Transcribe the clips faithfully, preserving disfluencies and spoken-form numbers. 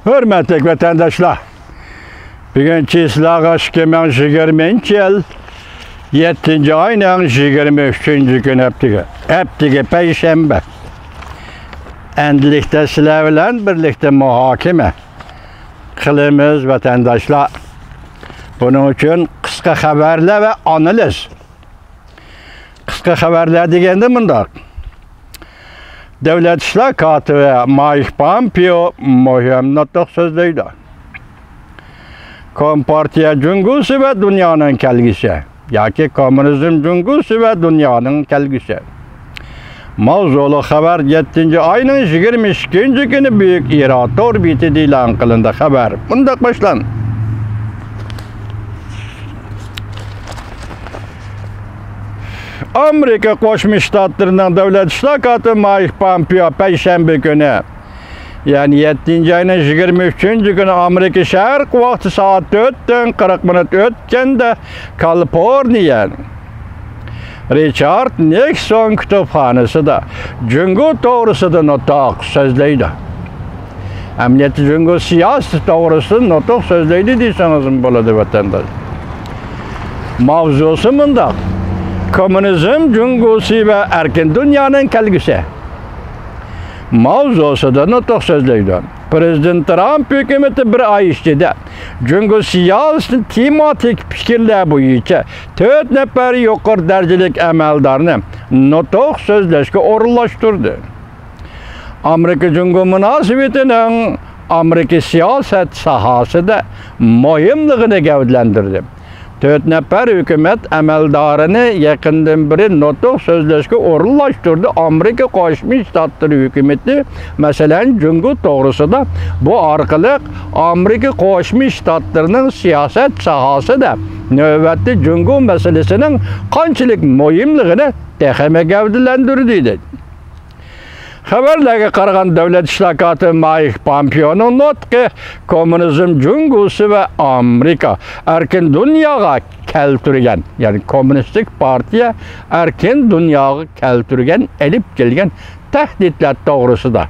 ھۆرمەتلىك ۋەتەنداشلار، بۈگۈن چىسلاغا ئىككى مىڭ يىگىرمىنچى يىل يەتتىنچى ئاينىڭ يىگىرمە ئۈچىنچى كۈنى، ھەپتىگە، ھەپتىگە پەيشەنبە. ئەمدىلىكتە سىلەر بىلەن بىرلىكتە مۇھاكىمە قىلىمىز، ۋەتەنداشلار. بۇنىڭ ئۈچۈن قىسقا خەۋەرلەر ۋە ئانالىز. قىسقا خەۋەرلەر دېگەندە مۇنداق. دۆلەت ئىشلار كاتىپى مايك پامپېئو مۇھىم نۇتۇق سۆزلەيدۇ. كومپارتىيە جۇڭگوسى ۋە دۇنيانىڭ كەلگۈسى ياكى كوممۇنىزم جۇڭگوسى ۋە دۇنيانىڭ كەلگۈسى. ماۋزۇلۇق خەۋەر يەتتىنچى ئاينىڭ يىگىرمە ئىككىنچى كۈنى بۈيۈك ئىرا تور بېتىدە ئېلان قىلىندى. خەۋەر مۇنداق باشلاندى. ئامېرىكا قوشما شتاتلىرىنىڭ دۆلەت ئىشلار كاتىپى مايك پامپېئو پەيشەنبە كۈنى، يەنى يەتتىنچى ئاينىڭ يىگىرمە ئۈچىنچى كۈنى ئامېرىكا شەرق ۋاقتى سائەت تۆتتىن قىرىق مىنۇت ئۆتكەندە، كالىفورنىيە رىچارد نىكسون كۇتۇپخانىسىدا جۇڭگو توغرىسىدا نۇتۇق سۆزلەيدۇ. ئەمەلىيەتتە جۇڭگو سىياسىتى توغرىسىدا نۇتۇق سۆزلەيدۇ دېسىڭىزمۇ بولىدۇ، ۋەتەنداش. ماۋزۇسى مۇنداق: كوممۇنىزم جۇڭگوسى ۋە ئەركىن دۇنيانىڭ كەلگۈسى ماۋزۇسىدا نۇتۇق سۆزلەيدۇ. پىرېزىدېنت ترامپ ھۆكۈمىتى بىر ئاي ئىچىدە جۇڭگو سىياسىتىنى تېماتىك پىكىرلەر بويىچە تۆت نەپەر يۇقىرى دەرىجىلىك ئەمەلدارنى نۇتۇق سۆزلەشكە ئورۇنلاشتۇردى. ئامېرىكا جۇڭگو مۇناسىۋىتىنىڭ ئامېرىكا سىياسەت ساھەسىدە مۇھىملىقىنى گەۋدىلەندۈردى. تۆت نەپەر ھۆكۈمەت ئەمەلدارىنى يېقىندىن بېرى نۇتۇق سۆزلەشكە ئورۇنلاشتۇردى. ئامېرىكا قوشما شتاتلىرى ھۆكۈمىتى، مەسىلەن، جۇڭگو توغرىسىدا بۇ ئارقىلىق ئامېرىكا قوشما شتاتلىرىنىڭ سىياسەت ساھەسىدە نۆۋەتتە جۇڭگو مەسىلىسىنىڭ قانچىلىك مۇھىملىقىنى تېخىمۇ گەۋدىلەندۈردى، دېدى. خەۋەرلەرگە قارىغاندا، دۆلەت ئىشلار كاتىپى مايك پامپېئونىڭ نۇتقى كوممۇنىزم جۇڭگوسى ۋە ئامېرىكا ئەركىن دۇنياغا كەلتۈرگەن، يەنى كوممۇنىستىك پارتىيە ئەركىن دۇنياغا كەلتۈرگەن، ئېلىپ كەلگەن تەھدىتلەر توغرىسىدا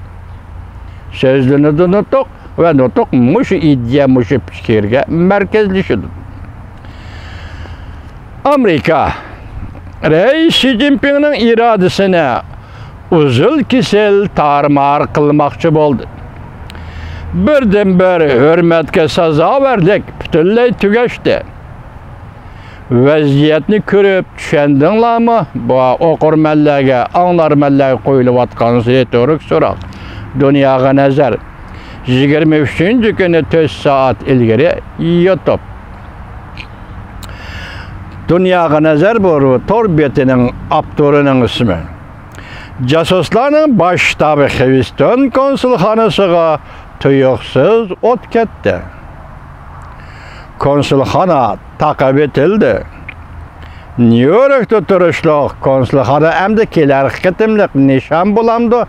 سۆزلىنىدۇ نۇتۇق ۋە نۇتۇق مۇشۇ ئىدىيە، مۇشۇ پىكىرگە مەركەزلىشىدۇ. ئامېرىكا رەئىس شى جىنپىڭنىڭ ئىرادىسىنى ئۈزۈل-كېسىل تارمار قىلماقچى بولدى. بىردىنبىر ھۆرمەتكە سازاۋەرلىك پۈتۈنلەي تۈگەشتى. ۋەزىيەتنى كۆرۈپ چۈشەندىڭلارمۇ؟ بۇ ئوقۇرمەنلەرگە، ئاڭلارمەنلەرگە قويۇلۇۋاتقان رېتورىك سوراق. دۇنياغا نەزەر. يىگىرمە ئۈچىنچى كۈنى تۆت سائەت ئىلگىرى يۇتۇپ. دۇنياغا نەزەر بۇ تور بېتىنىڭ ئاپتورىنىڭ ئىسمى. جاسۇسلارنىڭ باش شتابى خىۋىستون كونسۇلخانىسىغا تۇيۇقسىز ئوت كەتتى. كونسۇلخانا تاقىپ ئېتىلدى. نيۇ يوركتا تۇرۇشلۇق كونسۇلخانا ئەمدى كېلەر قېتىملىق نىشان بولامدۇ؟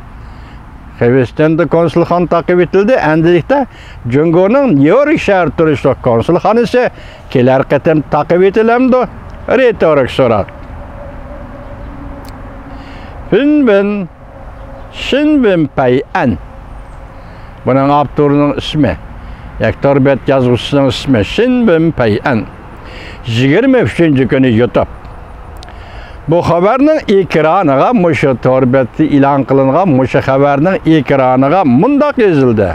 خىۋىستوندا كونسۇلخانا تاقىپ ئېتىلدى. ئەمدىلىكتە جۇڭگونىڭ نيۇ يورك شەھەر تۇرۇشلۇق كونسۇلخانىسى كېلەر قېتىم تاقىۋېتىلەمدۇ؟ رېتورىك سوراق. فىنۋېن، شىنۋېن پەيئەن. بۇنىڭ ئاپتورىنىڭ ئىسمى، ياكى تور بەت يازغۇچىسىنىڭ ئىسمى شىنۋېن پەيئەن. يىگىرمە ئۈچىنچى كۈنى يۇتۇپ. بۇ خەۋەرنىڭ ئېكرانىغا، مۇشۇ تور بەتتە ئېلان قىلىنغان مۇشۇ خەۋەرنىڭ ئېكرانىغا مۇنداق يېزىلدى.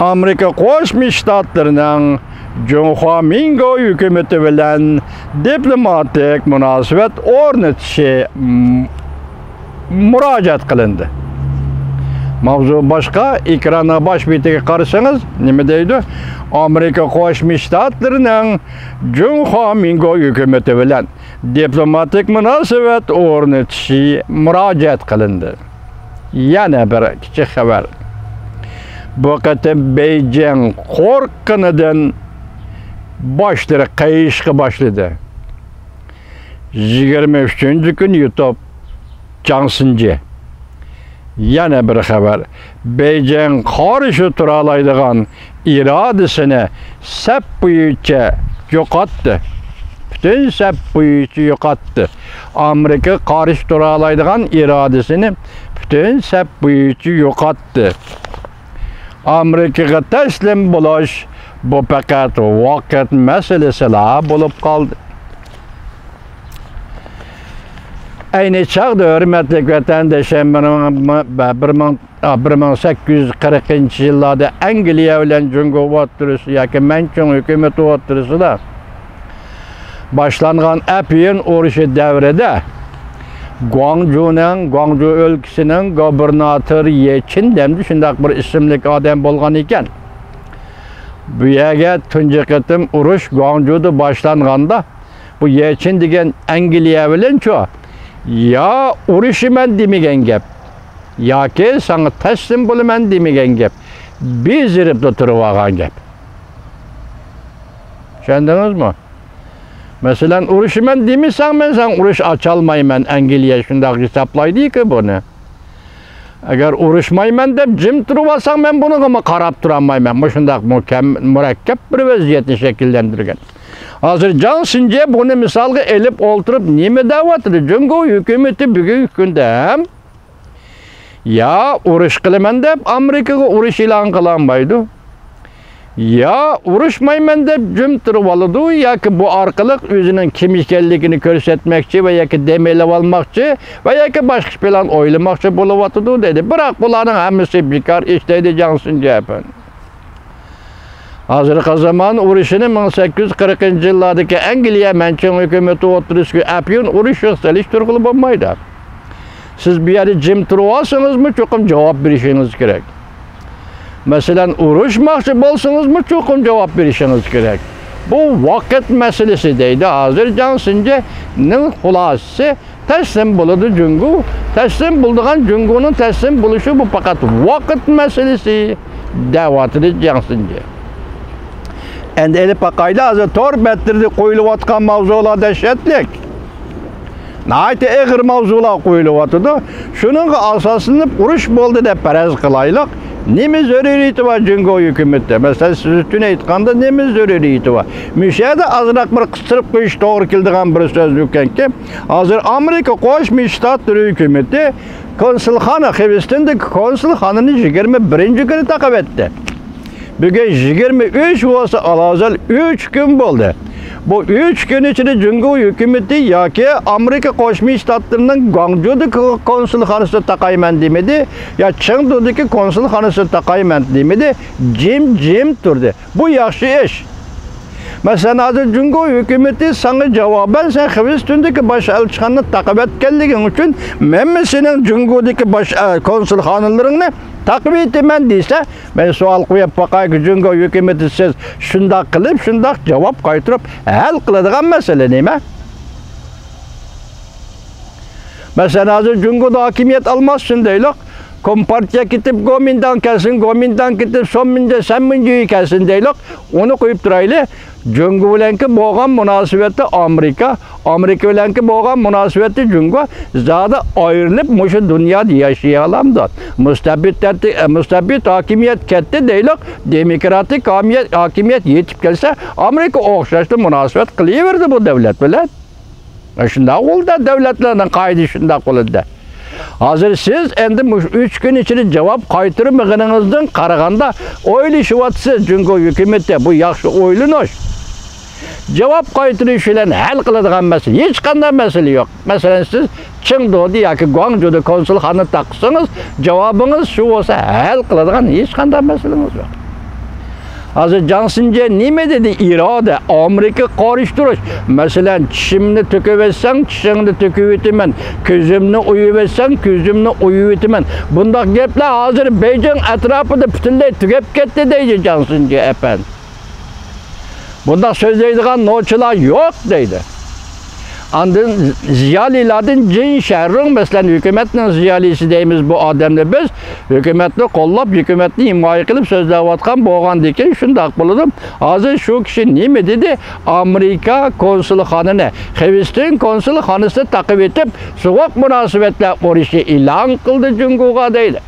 ئامېرىكا قوشما شتاتلىرىنىڭ جۇڭخۇا مىنگو ھۆكۈمىتى بىلەن دىپلوماتىك مۇناسىۋەت ئورنىتىشى، م-، مۇراجىئەت قىلىندى. ماۋزۇ باشقا، ئېكراننىڭ باش بېتىگە قارىسىڭىز، نېمە دەيدۇ؟ ئامېرىكا قوشما شتاتلىرىنىڭ جۇڭخۇا مىنگو ھۆكۈمىتى بىلەن دىپلوماتىك مۇناسىۋەت ئورنىتىشى مۇراجىئەت قىلىندى. يەنە بىر كىچىك خەۋەر. بۇ قېتىم بېيجىڭ قورققىنىدىن باشلىرى قېيىشقا باشلىدى. يىگىرمە ئۈچىنچى كۈنى يۇتۇپ، جاڭ سىنجى. يەنە بىر خەۋەر. بېيجىڭ قارشى تۇرالايدىغان ئىرادىسىنى سەپ بويىچە يوقاتتى. پۈتۈن سەپ بويىچە يوقاتتى. ئامېرىكا قارشى تۇرالايدىغان ئىرادىسىنى پۈتۈن سەپ بويىچە يوقاتتى. ئامېرىكىغا تەسلىم بولۇش، بۇ پەقەت ۋاقىت مەسىلىسىلا بولۇپ قالدى. ئەينى چاغدا، ھۆرمەتلىك ۋەتەندىشىم، بىر مىڭ، بىر مىڭ، بىر مىڭ سەككىز يۈز قىرىقىنچى يىللاردا ئەنگلىيە بىلەن جۇڭگو ئوتتۇرىسىدا ياكى مەنچىڭ ھۆكۈمىتى ئوتتۇرىسىدا باشلانغان ئەپيۈن ئۇرۇشى دەۋرىدە گۇاڭجۇنىڭ، گۇاڭجۇ ئۆلكىسىنىڭ گۇبېرناتورى يې چىن دەمدى شۇنداق بىر ئىسىملىك ئادەم بولغان ئىكەن. بۇ يەرگە تۇنجى قېتىم ئۇرۇش گۇاڭجۇدا باشلانغاندا، بۇ يې چىن دېگەن ئەنگلىيە بىلەنچۇ، يا ئۇرۇشىمەن دېمىگەن گەپ، ياكى ساڭا تەسلىم بولىمەن دېمىگەن گەپ، بېزىرىپلا تۇرۇۋالغان گەپ. چۈشەندىڭىزمۇ؟ مەسىلەن، ئۇرۇشىمەن دېمىسەڭ، مەن ساڭا ئۇرۇش ئاچالمايمەن، ئەنگلىيە شۇنداق ھېسابلايدىكى بۇنى. ئەگەر ئۇرۇشمايمەن دەپ جىم تۇرۇۋالساڭ، مەن بۇنىڭغىمۇ قاراپ تۇرالمايمەن. مۇشۇنداق مۇكەم-، مۇرەككەپ بىر ۋەزىيەتنى شەكىللەندۈرگەن. ھازىر جاڭ سىنجې بۇنى مىسالغا ئېلىپ ئولتۇرۇپ نېمە دەۋاتىدۇ؟ جۇڭگو ھۆكۈمىتى بۈگۈنكى كۈندە ھەم يا ئۇرۇش قىلىمەن دەپ ئامېرىكىغا ئۇرۇش ئېلان قىلالمايدۇ، يا ئۇرۇشمايمەن دەپ جىم تۇرۇۋالىدۇ، ياكى بۇ ئارقىلىق ئۆزىنىڭ كىم ئىكەنلىكىنى كۆرسەتمەكچى ۋە ياكى دەم ئېلىۋالماقچى ۋە ياكى باشقا پىلان ئويلىماقچى بولۇۋاتىدۇ دېدى. بىراق بۇلارنىڭ ھەممىسى بىكار ئىش دەيدۇ جاڭ سىنجې ئەپەندى. ھازىرقى زامان ئۇرۇشىنى مىڭ سەككىز يۈز قىرىقىنچى يىللاردىكى ئەنگلىيە مەنچىڭ ھۆكۈمىتى ئوتتۇرىسىدىكى ئەپيۈن ئۇرۇشىغا سېلىشتۇرغىلى بولمايدۇ. سىز بۇ يەردە جىم تۇرۇۋالسىڭىزمۇ چوقۇم جاۋاب بېرىشىڭىز كېرەك. مەسىلەن، ئۇرۇشماقچى بولسىڭىزمۇ چوقۇم جاۋاب بېرىشىڭىز كېرەك. بۇ ۋاقىت مەسىلىسى دەيدۇ ھازىر جاڭ سىنجېنىڭ خۇلاسىسى. تەسلىم بولىدۇ جۇڭگو. تەسلىم بولىدىغان جۇڭگونىڭ تەسلىم بولۇشى بۇ پەقەت ۋاقىت مەسىلىسى دەۋاتىدۇ جاڭ سىنجې. ئەمدى ئېلىپ باقايلى، ھازىر تور بەتلىرىدە قويۇلۇۋاتقان ماۋزۇلار دەھشەتلىك. ناھايىتى ئېغىر ماۋزۇلار قويۇلۇۋاتىدۇ. شۇنىڭغا ئاساسلىنىپ ئۇرۇش بولدى دەپ پەرەز قىلايلۇق. نېمە زۆرۈرىيىتى بار جۇڭگو ھۆكۈمىتى؟ مەسىلەن، سىز ئۈچۈن ئېيتقاندا نېمە زۆرۈرىيىتى بار؟ مۇشۇ يەردە ئازراق بىر قىستۇرۇپ قويۇش توغرا كېلىدىغان بىر سۆز ئىكەنكى، ھازىر ئامېرىكا قوشما شتاتلىرى ھۆكۈمىتى كونسۇلخانا، خىۋىستىندىكى كونسۇلخانىنى يىگىرمە بىرىنچى كۈنى تاقىۋەتتى. بۈگۈن يىگىرمە ئۈچ بولسا، ئالاھازال ئۈچ كۈن بولدى. بۇ ئۈچ كۈن ئىچىدە جۇڭگو ھۆكۈمىتى ياكى ئامېرىكا قوشما شتاتلىرىنىڭ گۇاڭجۇدىكى كونسۇلخانىسىنى تاقايمەن دېمىدى، يا چېڭدۇدىكى كونسۇلخانىسىنى تاقايمەن دېمىدى، جىم-جىم تۇردى. بۇ ياخشى ئىش. مەسىلەن، ھازىر جۇڭگو ھۆكۈمىتى ساڭا جاۋابەن سەن خىۋىستىندىكى باش ئەلچىخانىنى تاقىۋەتكەنلىكىڭ ئۈچۈن، مەنمۇ سېنىڭ جۇڭگودىكى باش، ئە، كونسۇلخانىلىرىڭنى تاقىۋېتىمەن دېسە، مەن سوئال قويۇپ باقايكى، جۇڭگو ھۆكۈمىتى سىز شۇنداق قىلىپ، شۇنداق جاۋاب قايتۇرۇپ ھەل قىلىدىغان مەسىلە نېمە؟ مەسىلەن، ھازىر جۇڭگودا ھاكىمىيەت ئالماشسۇن دەيلۇق. كومپارتىيە كېتىپ، گومىنداڭ كەلسۇن، گومىنداڭ كېتىپ، سوممىنجې، سەنمىنجې كەلسۇن دەيلۇق. ئۇنى قويۇپ تۇرايلى. جۇڭگو بىلەنكى بولغان مۇناسىۋەتتە ئامېرىكا، ئامېرىكا بىلەنكى بولغان مۇناسىۋەتتە جۇڭگو زادى ئايرىلىپ مۇشۇ دۇنيادا ياشىيالامدۇ؟ مۇستەبىت تەرتىپ، مۇستەبىت ھاكىمىيەت كەتتى دەيلۇق، دېموكراتىك ھاكىمىيەت، ھاكىمىيەت يېتىپ كەلسە، ئامېرىكا ئوخشاشلا مۇناسىۋەت قىلىۋېرىدۇ بۇ دۆلەت بىلەن. شۇنداق بولىدۇ، دۆلەتلەرنىڭ قائىدىسى شۇنداق بولىدۇ. ھازىر سىز ئەمدى مۇشۇ ئۈچ كۈن ئىچىدە جاۋاب قايتۇرمىغىنىڭىزدىن قارىغاندا، ئويلىشىۋاتىسىز، جۇڭگو ھۆكۈمىتى، بۇ ياخشى ئويلىنىش. جاۋاب قايتۇرۇش بىلەن ھەل قىلىدىغان مەسىلە، ھېچقانداق مەسىلە يوق. مەسىلەن، سىز چېڭدۇدا ياكى گۇاڭجۇدا كونسۇلخانا تاقىسىڭىز، جاۋابىڭىز شۇ بولسا، ھەل قىلىدىغان ھېچقانداق مەسىلىڭىز يوق. ھازىر جاڭ سىنجې نېمە دېدى؟ ئىرادە، ئامېرىكا قارشى تۇرۇش. مەسىلەن، چىشىمنى تۆكۈۋەتسەڭ، چىشىڭنى تۆكۈۋېتىمەن، كۆزۈمنى ئويۇۋەتسەڭ، كۆزۈمنى ئويۇۋېتىمەن. بۇنداق گەپلەر ھازىر بېيجىڭ ئەتراپىدا پۈتۈنلەي تۈگەپ كەتتى دەيدۇ جاڭ سىنجې ئەپەندى. بۇنداق سۆزلەيدىغان نوچىلار يوق دەيدۇ. ئاندىن زىيالىيلاردىن جىن شەررۇڭ، مەسىلەن، ھۆكۈمەتنىڭ زىيالىيسى دەيمىز بۇ ئادەمنى بىز، ھۆكۈمەتنى قوللاپ، ھۆكۈمەتنى ھىمايە قىلىپ سۆزلەۋاتقان بولغاندىكىن شۇنداق بولىدۇ. ھازىر شۇ كىشى نېمە دېدى؟ ئامېرىكا كونسۇلخانىنى، خىۋىستىن كونسۇلخانىسىنى تاقىۋېتىپ، سوغۇق مۇناسىۋەتلەر ئۇرۇشى ئېلان قىلدى جۇڭگوغا دەيدۇ.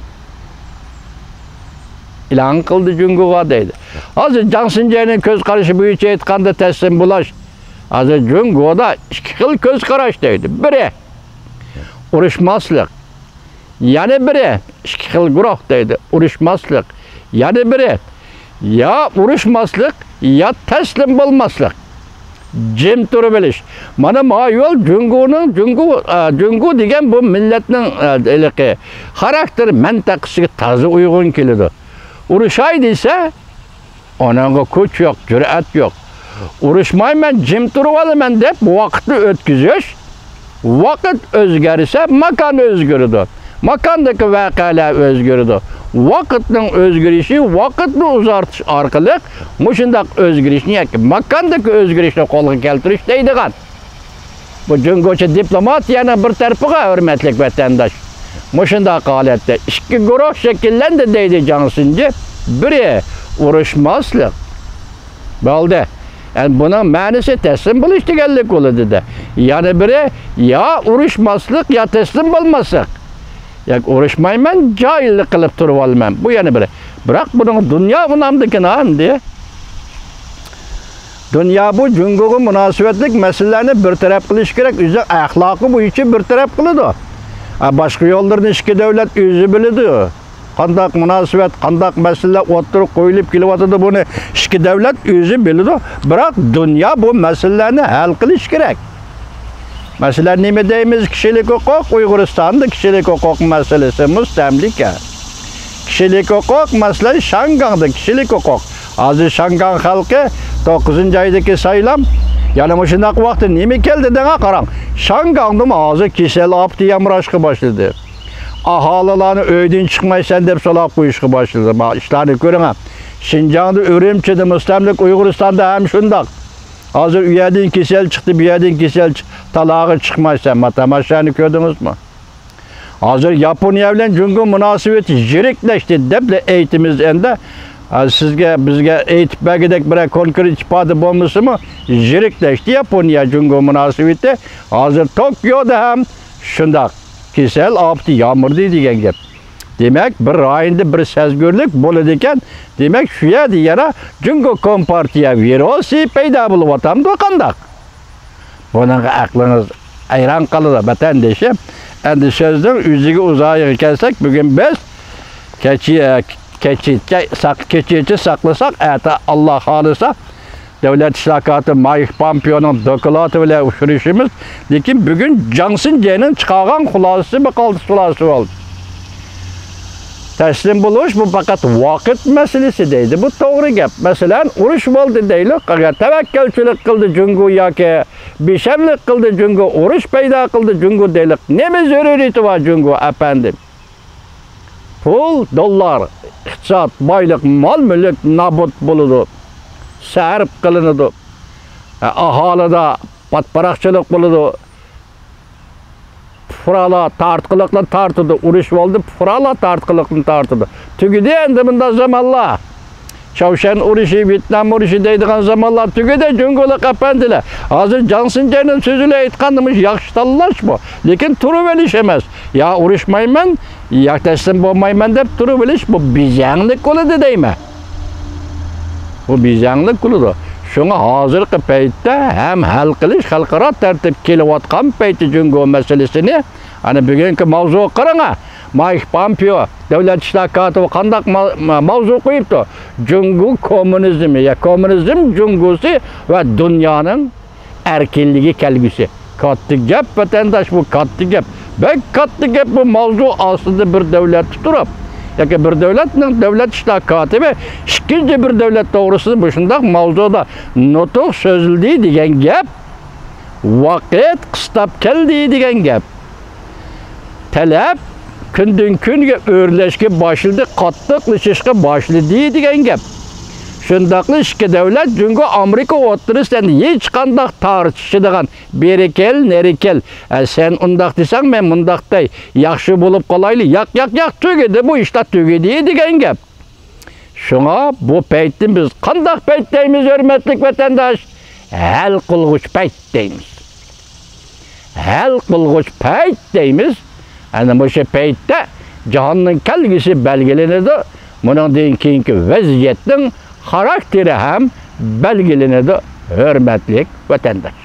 ئېلان قىلدى جۇڭگوغا دەيدۇ. ھازىر جاڭ سىنجېنىڭ كۆز قارىشى بويىچە ئېيتقاندا تەسلىم بولاش. ھازىر جۇڭگودا ئىككى خىل كۆز قاراش دەيدۇ. بىرى، ئۇرۇشماسلىق. يەنە بىرى، ئىككى خىل گۇرۇھ دەيدۇ. ئۇرۇشماسلىق. يەنە بىرى، يا ئۇرۇشماسلىق، يا تەسلىم بولماسلىق. جىم تۇرۇۋېلىش. مانا ما يول جۇڭگونىڭ، جۇڭگو، ئە، جۇڭگو دېگەن بۇ مىللەتنىڭ، ئە، ھېلىقى خاراكتېر مەنتىقىسىگە تازا ئۇيغۇن كېلىدۇ. ئۇرۇشاي دېسە، ئۇنىڭغا كۈچ يوق، جۈرئەت يوق. ئۇرۇشمايمەن، جىم تۇرۇۋالىمەن دەپ ۋاقىتنى ئۆتكۈزۈش. ۋاقىت ئۆزگەرسە، ماكان ئۆزگىرىدۇ. ماكاندىكى ۋەقەلەر ئۆزگىرىدۇ. ۋاقىتنىڭ ئۆزگىرىشى، ۋاقىتنى ئۇزارتىش ئارقىلىق مۇشۇنداق ئۆزگىرىشنى ياكى ماكاندىكى ئۆزگىرىشنى قولغا كەلتۈرۈش دەيدىغان. بۇ جۇڭگوچە دىپلوماتىيەنىڭ بىر تەرىپىغا، ھۆرمەتلىك ۋەتەنداش. مۇشۇنداق ھالەتتە ئىككى گۇرۇھ شەكىللەندى دەيدۇ جاڭ سىنجى. بىرى ئۇرۇشماسلىق. بولدى. ئەمدى بۇنىڭ مەنىسى تەسلىم بولۇش دېگەنلىك بولىدۇ-دە. يەنە بىرى يا ئۇرۇشماسلىق، يا تەسلىم بولماسلىق. ياكى ئۇرۇشمايمەن، جاھىللىق قىلىپ تۇرۇۋالىمەن. بۇ يەنە بىرى. بىراق بۇنىڭ دۇنيا ئۇنامدىكىن ئەمدى. دۇنيا بۇ جۇڭگوغا مۇناسىۋەتلىك مەسىلىلەرنى بىر تەرەپ قىلىش كېرەك، ئۆزى ئەخلاقى بويىچە بىر تەرەپ قىلىدۇ. ئا، باشقا يوللىرىنى ئىككى دۆلەت ئۆزى بىلىدۇ. قانداق مۇناسىۋەت، قانداق مەسىلىلەر ئوتتۇرىغا قويۇلۇپ كېلىۋاتىدۇ، بۇنى ئىككى دۆلەت ئۆزى بىلىدۇ. بىراق دۇنيا بۇ مەسىلىلەرنى ھەل قىلىش كېرەك. مەسىلەن، نېمە دەيمىز؟ كىشىلىك ھوقۇق، ئۇيغۇرىستاندا كىشىلىك ھوقۇق مەسىلىسى، مۇستەملىكە. كىشىلىك ھوقۇق، مەسىلەن، شياڭگاڭدا كىشىلىك ھوقۇق. ھازىر شياڭگاڭ خەلقى توققۇزىنچى ئايدىكى سايلام، يەنە مۇشۇنداق ۋاقىتتا نېمە كەلدى دەڭە قاراڭ. شياڭگاڭدىمۇ ھازىر كېسەل ئاپىتى يامراشقا باشلىدى. ئاھالىلارنى ئۆيدىن چىقمايسەن دەپ سولاپ قويۇشقا باشلىدى. ما ئىشلارنى كۆرۈڭە. شىنجاڭدا، ئۈرۈمچىدە، مۇستەملىكە ئۇيغۇرىستاندا ھەم شۇنداق. ھازىر ئۇ يەردىن كېسەل چىقتى، بۇ يەردىن كېسەل چىقتى. تالاغا چىقمايسەن. ما تاماشانى كۆردىڭىزمۇ؟ ھازىر ياپونىيە بىلەن جۇڭگو مۇناسىۋىتى يىرىكلەشتى دەپلا ئېيتىمىز ئەمدى. ھازىر سىزگە، بىزگە ئېيتىپ بەرگۈدەك بىرەر كونكرېت ئىپادە بولمىسىمۇ، يىرىكلەشتى ياپونىيە جۇڭگو مۇناسىۋىتى. ھازىر توكيودا ھەم شۇنداق كېسەل ئاپىتى يامرىدى دېگەن گەپ. دېمەك، بىر رايوندا بىر سەزگۈرلۈك بولىدىكەن. دېمەك، شۇ يەردە يەنە جۇڭگو كومپارتىيە ۋىرۇسى پەيدا بولۇۋاتامدۇ قانداق؟ بۇنىڭغا ئەقلىڭىز ھەيران قالىدۇ، ۋەتەندىشىم. ئەمدى سۆزنىڭ ئۆزىگە، ئۇزايىغا كەلسەك، بۈگۈن بىز كەچ-، كەچ-، ساق-، كېچىچە ساقلىساق، ئەتە ئاللا خالىسا، دۆلەت ئىشلار كاتىپى مايك پامپېئونىڭ دوكلاتى بىلەن ئۇچرىشىمىز. لېكىن بۈگۈن جاڭ سىنجەينىڭ چىقارغان خۇلاسىسى بىر قالتىس خۇلاسە بولدى. تەسلىم بولۇش، بۇ پەقەت ۋاقىت مەسىلىسى دەيدۇ. بۇ توغرا گەپ. مەسىلەن، ئۇرۇش بولدى دەيلۇق، ئەگەر تەۋەككەلچىلىك قىلدى جۇڭگو ياكى بىشەملىك قىلدى جۇڭگو، ئۇرۇش پەيدا قىلدى جۇڭگو دەيلۇق، نېمە زۆرۈرىيىتى بار جۇڭگو ئەپەندىم؟ پۇل، دوللار، ئىقتىساد، بايلىق، مال-مۈلۈك نابۇت بولىدۇ، سەرپ قىلىنىدۇ. ئە، ئاھالىدا پاتپاراقچىلىق بولىدۇ. پۇقرالار تارتقىلىقنى تارتىدۇ، ئۇرۇش بولدى، پۇقرالار تارتقىلىقنى تارتىدۇ. تۈگىدى ئەمدى بۇنداق زامانلار. چاۋشيەن ئۇرۇشى، ۋيېتنام ئۇرۇشى دەيدىغان زامانلار تۈگىدى، جۇڭگولۇق ئەپەندىلەر. ھازىر جاڭ سىنجەينىڭ سۆزى بىلەن ئېيتقاندا، مۇشۇ ياخشى تاللاش بۇ. لېكىن تۇرۇۋېلىش ئەمەس. يا ئۇرۇشمايمەن، يا تەسلىم بولمايمەن دەپ تۇرۇۋېلىش، بۇ بىزەڭلىك بولىدۇ دەيمەن. بۇ بىزەڭلىك بولىدۇ. شۇڭا ھازىرقى پەيتتە ھەم ھەل قىلىش خەلقئارا تەرتىپ كېلىۋاتقان پەيتتە جۇڭگو مەسىلىسىنى، ئەنە بۈگۈنكى ماۋزۇغا قاراڭا. مايك پامپېئو، دۆلەت ئىشلار كاتىپى قانداق ما-، ما-، ماۋزۇ قويۇپتۇ؟ جۇڭگو كوممۇنىزمى يا كوممۇنىزم جۇڭگوسى ۋە دۇنيانىڭ ئەركىنلىكى كەلگۈسى. كاتتا گەپ، ۋەتەنداش، بۇ كاتتا گەپ. بەك كاتتا گەپ بۇ ماۋزۇ ئاستىدا بىر دۆلەتتە تۇرۇپ، ياكى بىر دۆلەتنىڭ دۆلەت ئىشلار كاتىپى ئىككىنچى بىر دۆلەت توغرىسىدا مۇشۇنداق ماۋزۇدا نۇتۇق سۆزلىدى دېگەن گەپ. ۋاقىت قىستاپ كەلدى دېگەن گەپ. تەلەپ كۈندىن-كۈنگە ئۆرلەشكە باشلىدى، قاتتىقلىشىشقا باشلىدى دېگەن گەپ. شۇنداقلا ئىككى دۆلەت جۇڭگو ئامېرىكا ئوتتۇرىسىدا ھېچقانداق تارتىشىدىغان، بېرى كەل، نېرى كەل، ئە، سەن ئۇنداق دېسەڭ، مەن مۇنداق دەي، ياخشى بولۇپ قالايلى، ياق، ياق، ياق، تۈگىدى، بۇ ئىشلار تۈگىدى دېگەن گەپ. شۇڭا بۇ پەيتنى بىز قانداق پەيت دەيمىز، ھۆرمەتلىك ۋەتەنداش؟ ھەل قىلغۇچ پەيت دەيمىز. ھەل قىلغۇچ پەيت دەيمىز. ئەنە مۇشۇ پەيتتە جاھاننىڭ كەلگۈسى بەلگىلىنىدۇ. مۇنىڭدىن كېيىنكى ۋەزىيەتنىڭ خاراكتېرى ھەم بەلگىلىنىدۇ، ھۆرمەتلىك ۋەتەنداش.